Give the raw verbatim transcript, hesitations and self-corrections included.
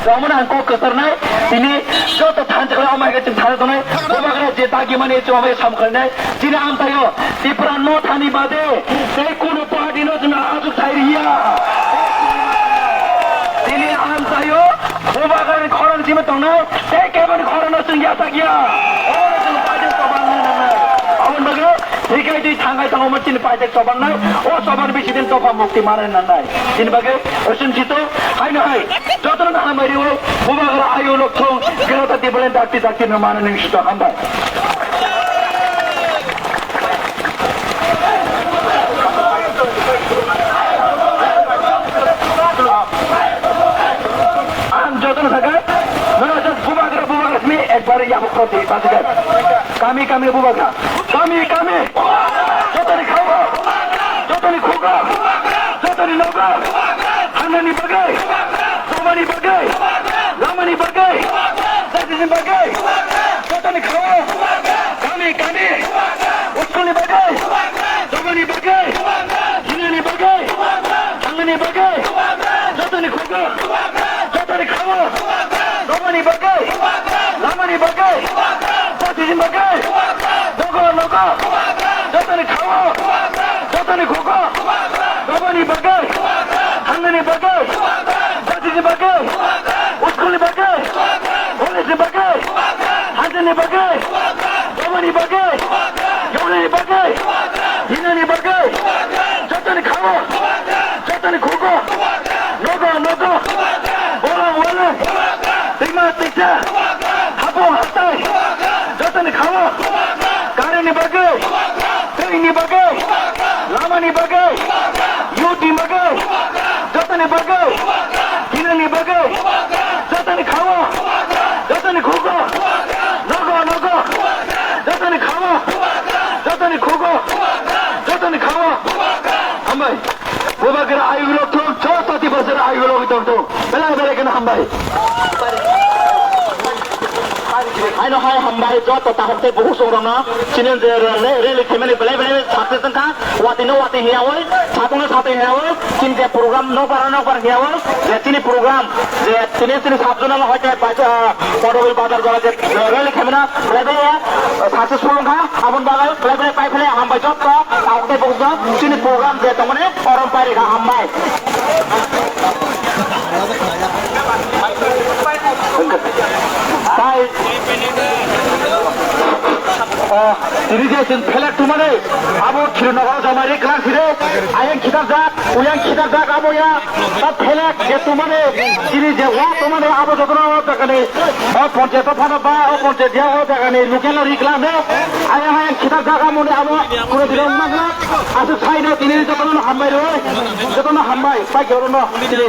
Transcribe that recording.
Omono ang kok kwcharnai, tini joto thansa khlai omo hai khe chwng thani tongnai, Bubagra je dagi mani chwng omo hai samkhlainai, chini amchaio Tipra Motha ni bade tei kunu party no chwng achuk thai rwya. Tini amchaio Bubagra ni khorang simi tongnai, tei kebo ni khorang no chwng yachak ya. Omo chwng paijak chobangnai nangnai. Aboni bagwi hikai twi thangai tongo omo chini paijak chobangnai, o choban bisi din dopha mukti manai nangnai. Chini bagwi chwng sito haino hai. Jotono hambai rwi, Bubagra ayuk lok thung, Greater Tipraland dakti dakti no mano nini sito hambai. Ang jotono sakha, nono just Bubagra, Bubagra simi ekbar yabuk kor di, basigar. Kami, kami Bubagra. Kami, kami. Jotoni khago. Jotoni khugo. Jotoni nogo. Hangnani bagwi. Chobani bagwi. Lamani bagwi. Jatini bagwi. Jotoni khago. Kami, kami. Uskulni bagwi. Chobani bagwi. Hinani bagwi. Hangnani bagwi. Jotoni khugo. Jotoni khago. Romani bagwi. Lamani bagwi. Jatini bagwi. Nogo nogo. Jotoni khago. Jotoni khugo. Romani bagwi. Hangnani bagwi. Jatini bagwi. Uskulni bagwi. Police ni bagwi. Hanjani bagwi. Romani bagwi. Yongnani bagwi. Hinani bagwi. Jotoni khago. Jotoni khugo. Nogo nogo. Bolong bolong. Twima twisa. Hapung hatai. Jotoni khago. Karini bagwi. Twini bagwi. Lamani bagwi. Yutni bagwi. Jotoni bagwi. Hinani bagwi. Jotoni khago. Jotoni khugo. Nogo nogo. Jotoni khago. Jotoni khugo. Jotoni khago. Hambai. Bubagra ayuk lok thung, joto Tiprasa ayuk lok thung thung. Belai belai kheno hambai. Haino hai hambai joto takhuk tei bukhuk chwng rokno. Chini je rally, rally khaimani belai belai success wngkha. Watwi no watwi hiyawi, satung no satung hiyawi. Chini je program nokbar nokbar hiyawi. Je chini program, je chini chini sub zonal hoite Kotobil bazar jora je rally khaimani belai belai successful wngkha. Aboni bagwi belai belai pai phele hambai joto takhuk tei bukhuk chini program je tongmani. Korom pari kha hambai. Tai, o, tini je chwng phelek tumani, abo Khirunogoro jamari kwlak sire, ayang khitarjak, uyang khitarjak abo ya, ta phelek je tumani, tini je wa tumani abo jotono o jagani, o ponchayat o phano ba, o ponchayat ya o jagani local o ri kwlak ne, ayang ayang khitarjak amo ni abo kuno dino wngma kwlak. Aswk sai no tini jotono hambai rwi, jotono hambai, pai khe oro no tini.